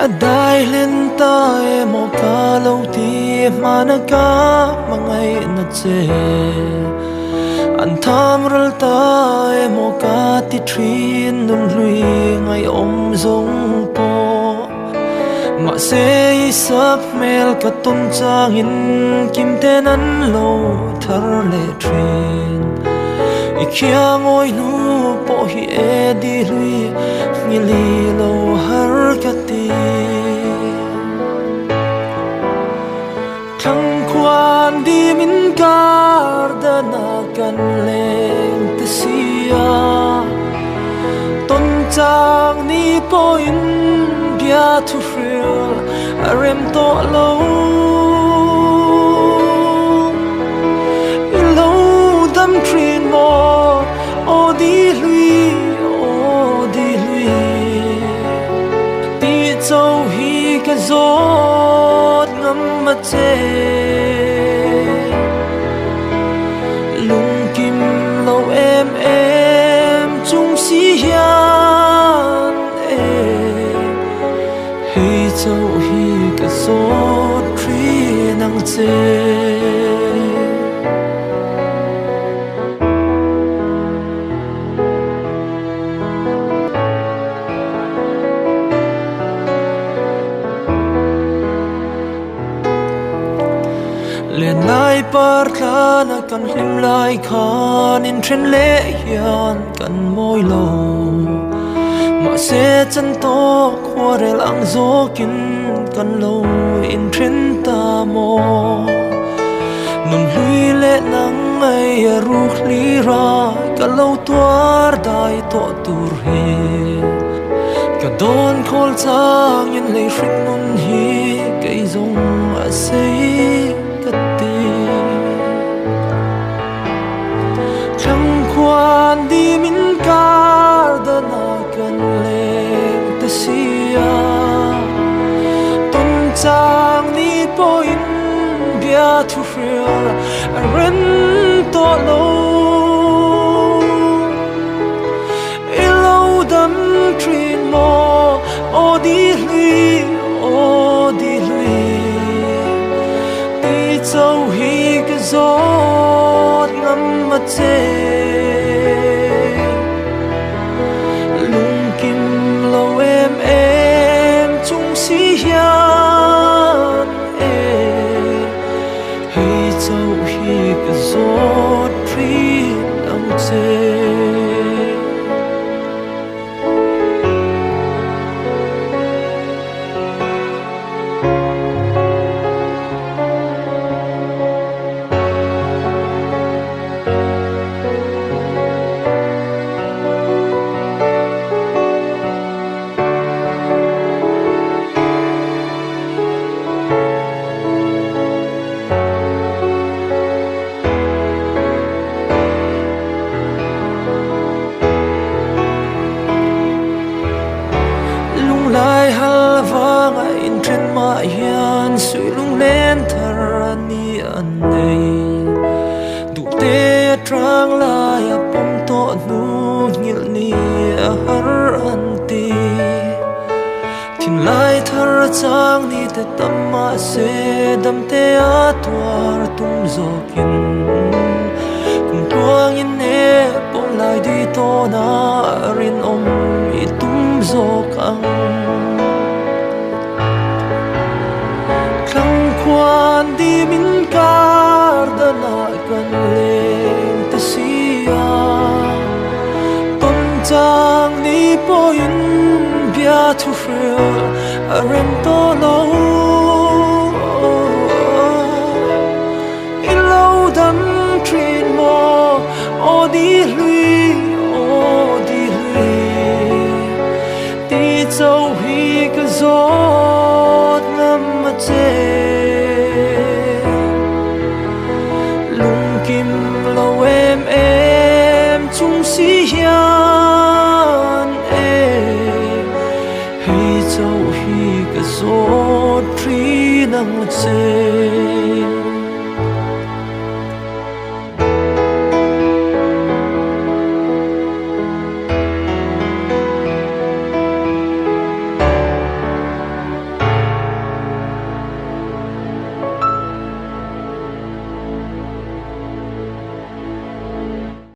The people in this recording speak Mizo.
A dai hlen ta emaw ka lo ti hmana ka hmangaihna che. An tham ral ta emaw ka ti thin nun hlui ngaihawm zawng pawh. Mahse i sak hmel ka tawn changin kim ten an lo thar leh thin. I khiangawi hnu pawh hi e di hlui ngili lo har ka ti. Thlangkhuan dim in kar dana kan leng te sia. Tawn chang ni pawhin bia thu hril a rem tawh lo. I lo dam thin maw aw di hlui aw di hlui tih cho hi ka zawt ngam a che. Lungkim lo em em chung si hian e Hei chauh hi ka zawt thin ang che. Len lai par tlana kan hlim lai khan inthen leh hian kan mawi lo. Mahse chan tawk khuarel ang zawkin kan lo inthen ta maw. Nun hlui leh nang ngei a ruk hlir a, ka lo tuar dai tawh tur hi. Ka dawn khawl changin lei hring nun hi kei zawng a sei ka ti. Thlangkhuan dim in kar dana kan leng ta si a, tawn chang ni pawhin bia thu hril a rem tawh lo. I lo dam thin maw aw di hlui aw di hlui ti cho hi ka zawt ngam a che. Lungkim lo em em chung si hian e Hei chauh hi ka zawt thin ang che. Lunglai hal vanga inthen mah hian suih lunglen thar a ni an nei. Duhte atang laia pawm tawh hnu nghilh ni a har an ti. Thinlai thar a chang ni te tam mahse damte a tuar tum zawkin kum tluangin e pawm lai di tawn a rinawm i tum zawk ang. Thlangkhuan dim in kar danah kan leng ta si a, tawn chang ni pawhin bia thu hril a rem tawh lo. I lo dam thin maw aw di hlui aw di hlui ti cho hi ka zawt ngam a che. Lungkim lo em em chung si hian e Hei chauh hi ka zawt thin ang che.